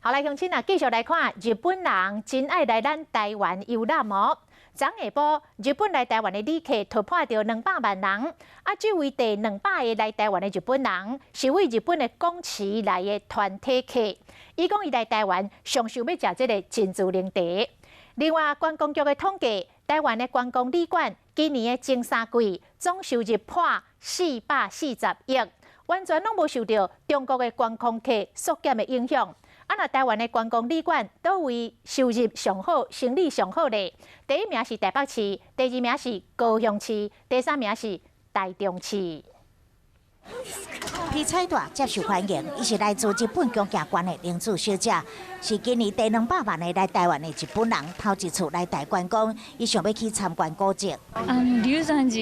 好來，鄉親啊，繼續來看日本人真愛來咱台灣遊覽哦。昨下晡，日本來台灣的旅客突破著200萬人。啊，這位第200個來台灣的日本人，是位日本的廣池來的團體客。伊講伊來台灣上想欲食這个珍珠奶茶。另外，觀光局的統計，台灣的觀光旅館今年的前三季總收入破440億，完全攏無受著中國的觀光客縮減的影響。啊，若台灣的觀光旅館佗位收入上好、生理上好咧？第一名是台北市，第二名是高雄市，第三名是台中市。披彩帶接受歡迎，伊是來自日本宮崎縣的玲子小姐，是今年第兩百萬个來台灣的日本人，頭一次來台觀光，伊想欲去參觀古蹟。龍山寺、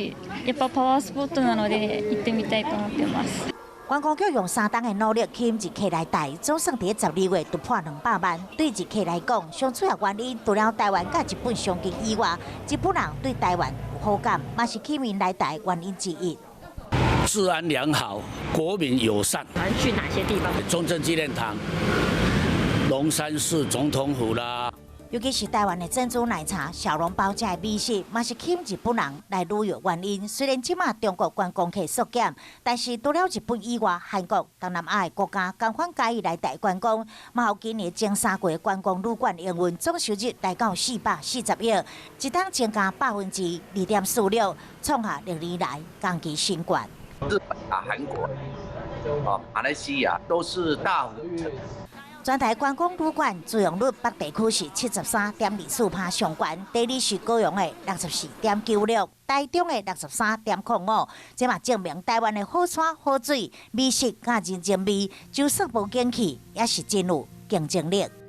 やっぱパワースポットなので行ってみたいと思ってます。觀光局用3冬的努力吸引日客來台，總算佇12月突破兩百萬。對日客來講，上主要原因除了台灣佮日本相近以外，日本人對台灣有好感，嘛是吸引來台原因之一。治安良好，國民友善。去哪些地方？中正紀念堂、龍山寺、總統府啦。尤其是台灣的珍珠奶茶、小籠包這的美食，嘛是吸引日本人來旅遊原因。雖然這馬中國觀光客縮減，但是除了日本以外，韓國、東南亞的國家仝款佮意來台觀光。嘛予今年前三季觀光旅館營運總收入來到440億，一冬增加2.46%，創下歷年來同期新高。日本啊、韓國啊、馬來西亞都是大幅。全台觀光旅館住用率北地區是73.24%上懸，第二是高雄的64.96，台中的63.05。這嘛證明台灣的好山好水、美食佮人情味，就算無景氣，也是真有競爭力。